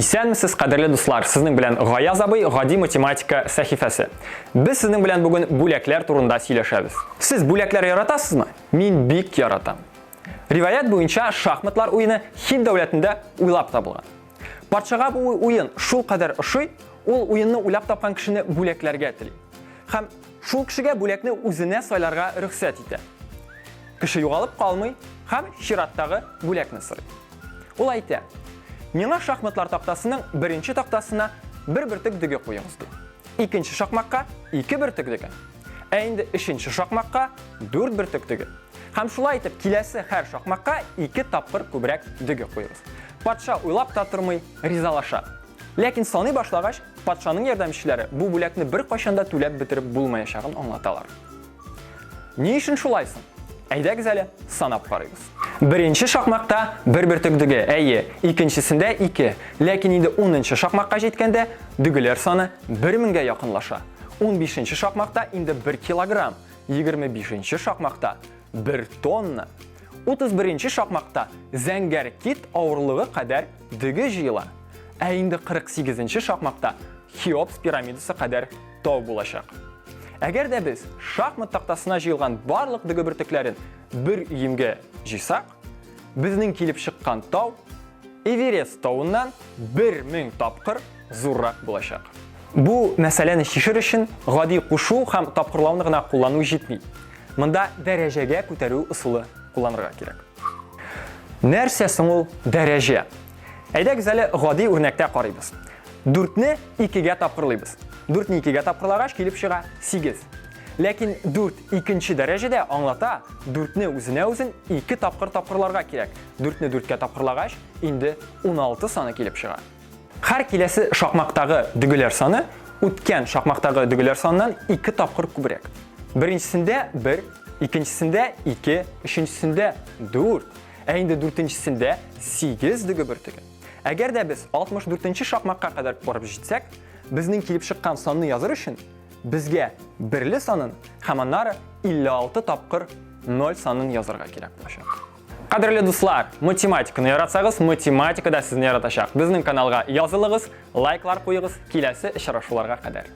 Исәнмесез, кадерле дуслар! Сезнең белән Гаяз абый, гади математика сәхифәсе. Без сезнең белән бүген бүләкләр турында сөйләшәбез. Сез бүләкләр яратасызмы? Мин бик яратам. Риваять буенча шахматлар уены Һинд дәүләтендә уйлап табылган. Патшага бу уен шул кадәр ошый, ул уенны уйлап тапкан кешене бүләкләргә тели. Һәм шул кешегә бүләкне үзенә сайларга рөхсәт итә. Кеше югалып калмый һәм чираттагы бүләкне сорый. Ул әйтә, Миңа шахматлар тактасының беренче тактасына бер бөртек дөге куегыз, ди. Икенче шакмакка ике бөртек дөге. Ә инде өченче шакмакка дүрт бөртек дөге. Һәм шулай итеп киләсе һәр шакмакка ике тапкыр күбрәк дөге куегыз. Патша уйлап та тормый, ризалаша. Ләкин саный башлагач, патшаның ярдәмчеләре бу бүләкне беркайчан да түләп бетереп булмаячагын аңлаталар. Ни өчен шулай соң? Әйдәгез әле, санап карыйбыз. Беренче шакмакта бер бөртек дөге, әйе, икенчесендә ике. Ләкин инде унынчы шакмакка җиткәндә дөгеләр саны бер меңгә якынлаша. Унбишенче шакмакта инде бер килограмм, 25 шакмакта бер тонна. 31 шакмакта зәңгәр кит авырлыгы кадәр дөге җыела. Ә инде 48 шакмакта Хеопс пирамидасы кадәр тау булачак. Әгәр дә без шахмат тактасына җыелган барлык дөге бөртекләрен бер өемгә җыйсак, безнең килеп чыккан тау Эверест тавыннан 1000 тапкыр зуррак булачак. Бу мәсьәләне чишер өчен гади кушу һәм тапкырлауны гына куллану җитми. Монда дәрәҗәгә күтәрү ысулы кулланырга кирәк. Нәрсә соң ул дәрәҗә? Әйдәгез әле гади үрнәктә карыйбыз. Дүртне икегә тапкырлыйбыз. Дүртне икегә тапкырлагач килеп чыга сигез. Ләкин дүрт икенче дәрәҗәдә аңлата, дүртне үзенә үзен ике тапкыр тапкырларга кирәк. Дүртне дүрткә тапкырлагач, инде 16 саны килеп чыга. Һәр киләсе шакмактагы дөгеләр саны үткән шакмактагы дөгеләр саныннан ике тапкыр күбрәк. Беренчесендә бер, икенчесендә ике, өченчесендә дүрт, ә инде дүртенчесендә сигез дөге бөртеге. Әгәр дә без 64 нче шакмакка кадәр барып җитсәк, безнең килеп чыккан санны языр өчен безгә берле санын һәм аннары 56 тапкыр 0 санын язарга кирәк булачак. Кадерле дуслар, математиканы яратсагыз, математика да сезне яратачак. Безнең каналга язылыгыз, лайклар куегыз, киләсе очрашуларга кадәр.